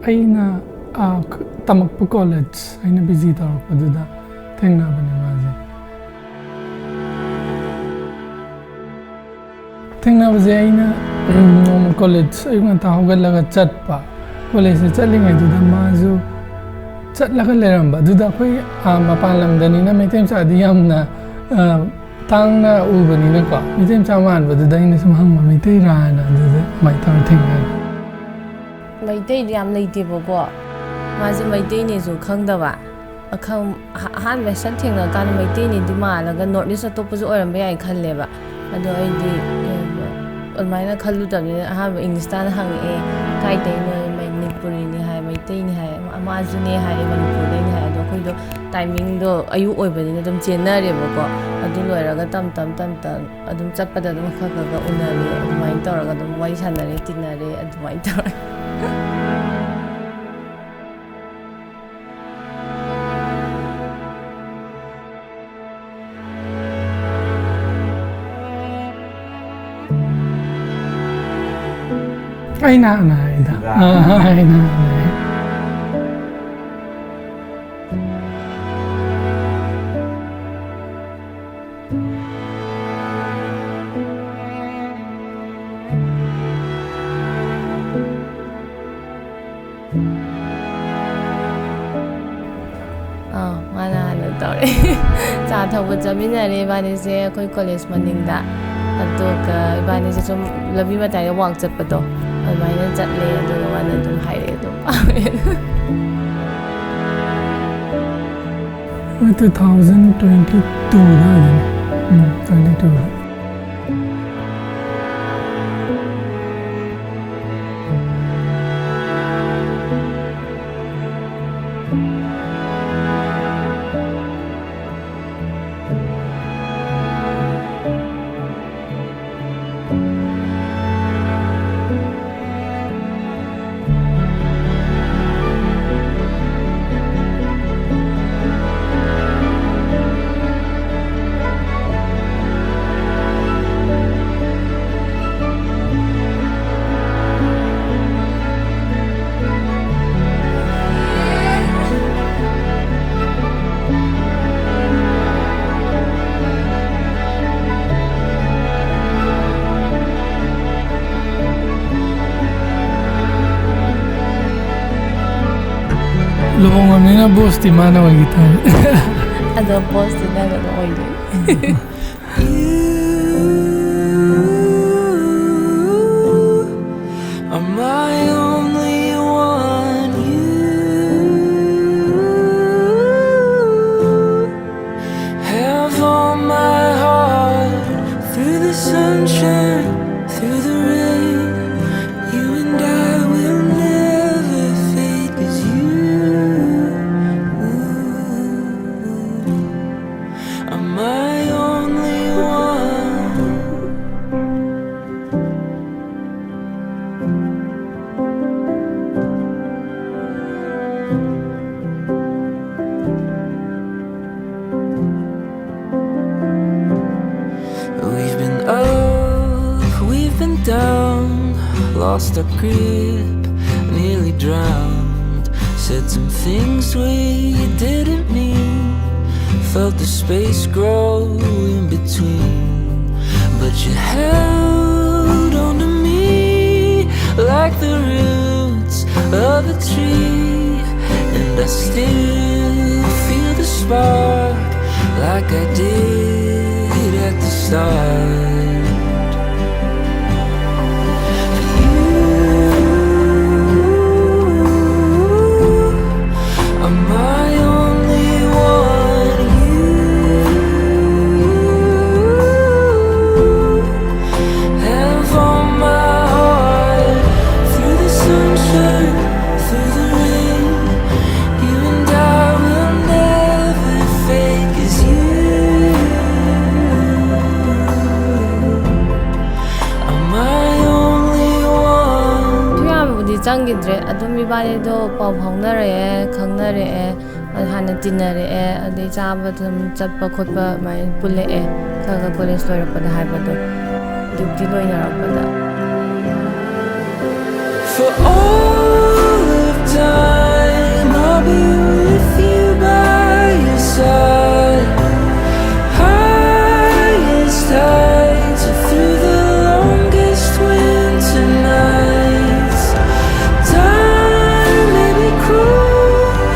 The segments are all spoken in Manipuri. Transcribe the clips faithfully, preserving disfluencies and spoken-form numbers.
ꯑꯩꯅ, ꯑ, ꯈ-, ꯇꯝꯃꯛꯄ ꯀꯣꯂꯦꯖ, ꯑꯩꯅ ꯄꯤ ꯖꯤ ꯇꯧꯔꯛꯄꯗꯨꯗ ꯊꯦꯡꯅꯕꯅꯦ ꯃꯥꯁꯦ꯫ ꯊꯦꯡꯅꯕꯁꯦ ꯑꯩꯅ, ꯎꯝ, ꯅꯣꯡꯃ ꯀꯣꯂꯦꯖ ꯑꯌꯨꯛ ꯉꯟꯇꯥ ꯍꯧꯒꯠꯂꯒ ꯆꯠꯄ꯫ ꯀꯣꯂꯦꯖꯁꯦ ꯆꯠꯂꯤꯉꯩꯗꯨꯗ ꯃꯥꯁꯨ ꯆꯠꯂꯒ ꯂꯩꯔꯝꯕ꯫ ꯑꯗꯨꯗ ꯑꯩꯈꯣꯏ, ꯑ, ꯃꯄꯥꯟ ꯂꯝꯗꯅꯤꯅ ꯃꯩꯇꯩ ꯃꯆꯥꯗꯤ ꯌꯥꯝꯅ, ꯑ, ꯇꯥꯡꯅ ꯎꯕꯅꯤꯅꯀꯣ, ꯃꯩꯇꯩ ꯃꯆꯥ ꯃꯥꯟꯕꯗꯨꯗ ꯑꯩꯅ ꯁꯨꯝ ꯍꯪꯕ, "ꯃꯩꯇꯩꯔꯥ?" ꯍꯥꯏꯅ꯫ ꯑꯗꯨꯗ ꯑꯗꯨꯃꯥꯏꯅ ꯇꯧꯔ ꯊꯦꯡꯅꯔꯦ꯫ ꯃꯩꯇꯩꯗꯤ ꯌꯥꯝ ꯂꯩꯇꯦꯕꯀꯣ꯫ ꯃꯥꯁꯦ ꯃꯩꯇꯩꯅꯦꯁꯨ ꯈꯪꯗꯕ꯫ ꯑꯈꯪ-, ꯑꯍ-, ꯑꯍꯥꯟꯕ ꯁꯛ ꯊꯦꯡꯅ ꯀꯥꯟꯗ ꯃꯩꯇꯩꯅꯦꯗꯤ ꯃꯥꯜꯂꯒ North East ꯑꯇꯣꯞꯄꯁꯨ ꯑꯣꯏꯔꯝꯕ ꯌꯥꯏ ꯈꯜꯂꯦꯕ꯫ ꯑꯗꯣ ꯑꯩꯗꯤ, ꯑꯦ, ꯑꯗꯨꯃꯥꯏꯅ ꯈꯜꯂꯨꯗꯕꯅꯤꯅ ꯑꯍꯥꯟꯕ English ꯇꯥꯅ ꯍꯪꯉꯛꯑꯦ, "ꯀꯥꯏꯗꯩꯅꯣ?" "ꯃꯅꯤꯄꯨꯔꯤꯅꯤ" ꯍꯥꯏ, "ꯃꯩꯇꯩꯅꯤ" ꯍꯥꯏ, "ꯃꯥꯁꯨꯅꯦ" ꯍꯥꯏ, "ꯃꯅꯤꯄꯨꯔꯗꯩꯅꯤ" ꯍꯥꯏ꯫ ꯑꯗꯣ ꯑꯩꯈꯣꯏꯗꯣ timing ꯗꯣ ꯑꯌꯨꯛ ꯑꯣꯏꯕꯅꯤꯅ ꯑꯗꯨꯝ ꯆꯦꯟꯅꯔꯦꯕꯀꯣ꯫ ꯑꯗꯨ ꯂꯣꯏꯔꯒ ꯇꯝ ꯇꯝ ꯇꯝ ꯇꯝ ꯑꯗꯨꯝ ꯆꯠꯄꯗ ꯑꯗꯨꯝ ꯈꯔ ꯈꯔ ꯈꯔ ꯎꯅꯔꯦ꯫ ꯑꯗꯨꯃꯥꯏꯅ ꯇꯧꯔꯒ ꯑꯗꯨꯝ ꯋꯥꯔꯤ ꯁꯥꯟꯅꯔꯦ, ꯇꯤꯟꯅꯔꯦ, ꯑꯗꯨꯃꯥꯏꯅ ꯇꯧꯔꯦ꯫ ꯑꯩꯅ ꯍꯥꯟꯅ ꯍꯥꯏꯗ꯫ ꯑꯥ, ꯑꯩꯅ ꯍꯥꯟꯅ ꯍꯥꯏ꯫ ꯑꯥ, ꯃꯥꯅ ꯍꯥꯟꯅ ꯇꯧꯔꯛꯑꯦ꯫ ꯆꯥ ꯊꯛꯄ ꯆꯠꯃꯤꯟꯅꯔꯦ ꯏꯕꯥꯅꯤꯁꯦ ꯑꯩꯈꯣꯏ ꯀꯣꯂꯦꯖ ꯃꯅꯤꯡꯗ꯫ ꯑꯗꯨꯒ ꯏꯕꯥꯅꯤꯁꯦ ꯁꯨꯝ ꯂꯝꯕꯤ ꯃꯇꯥꯏꯗ walk ꯆꯠꯄꯗꯣ, ꯑꯗꯨꯃꯥꯏꯅ ꯆꯠꯂꯦ꯫ ꯑꯗꯨꯒ ꯃꯥꯅ ꯑꯗꯨꯝ ꯍꯥꯏꯔꯛꯑꯦ, ꯑꯗꯨꯝ ꯄꯥꯝꯃꯦ꯫ Two thousand twenty two ꯑꯗꯨꯋꯥꯏꯗꯅꯦ꯫ ꯎꯝ, twenty two꯫ ꯂꯨꯍꯣꯡꯉꯕꯅꯤꯅ ꯕꯣꯁꯇꯤ ꯃꯥꯅ ꯑꯣꯏꯈꯤ ꯇꯥꯔꯦ꯫ ꯑꯗꯣ ꯕꯣꯁꯇꯤ ꯅꯪ ꯑꯗꯨꯝ ꯑꯣꯏꯗꯣꯏꯅꯤ꯫ You are my only one. You have on my heart through the sunshine, through the rain. You and I will never fade, 'cause you are my only one. We've been up, we've been down, lost our grip, nearly drowned. Said some things we didn't mean, felt the space grow in between. But you held on to me like the roots of a tree, and I still feel the spark like I did at the start. You are my only one. You have on my heart through the sunshine, through the rain. You and I will never fade, 'cause you are my only one. ꯌꯥꯝꯕꯨꯗꯤ ꯆꯪꯈꯤꯗ꯭ꯔꯦ꯫ ꯑꯗꯨꯝ ꯏꯕꯥꯅꯤꯗꯣ ꯄꯥꯎ ꯐꯥꯎꯅꯔꯛꯑꯦ, ꯈꯪꯅꯔꯛꯑꯦ, ꯍꯥꯟꯅ ꯇꯤꯟꯅꯔꯛꯑꯦ, ꯑꯗꯩ ꯆꯥꯕ ꯑꯗꯨꯝ ꯆꯠꯄ ꯈꯣꯠꯄ ꯑꯗꯨꯃꯥꯏꯅ ꯄꯨꯜꯂꯛꯑꯦ꯫ ꯈꯔ ꯈꯔ ꯀꯣꯂꯦꯖ ꯂꯣꯏꯔꯛꯄꯗ ꯍꯥꯏꯕꯗꯣ, duty ꯂꯣꯏꯅꯔꯛꯄꯗ꯫ For all of time, I'll be with you by your side. Highest heights, through the longest winter nights. Time may be cruel,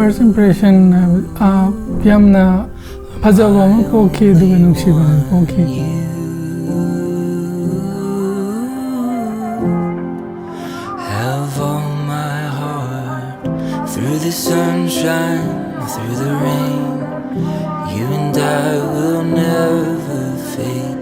First impression ꯍꯥꯏꯕ, ꯑꯥ, ꯌꯥꯝꯅ ꯐꯖꯕ ꯑꯃ ꯄꯣꯛꯈꯤ, ꯑꯗꯨꯒ ꯅꯨꯡꯁꯤꯕ ꯑꯃ ꯄꯣꯛꯈꯤ꯫ Have all my heart through the sunshine, through the rain. You and I will never fade.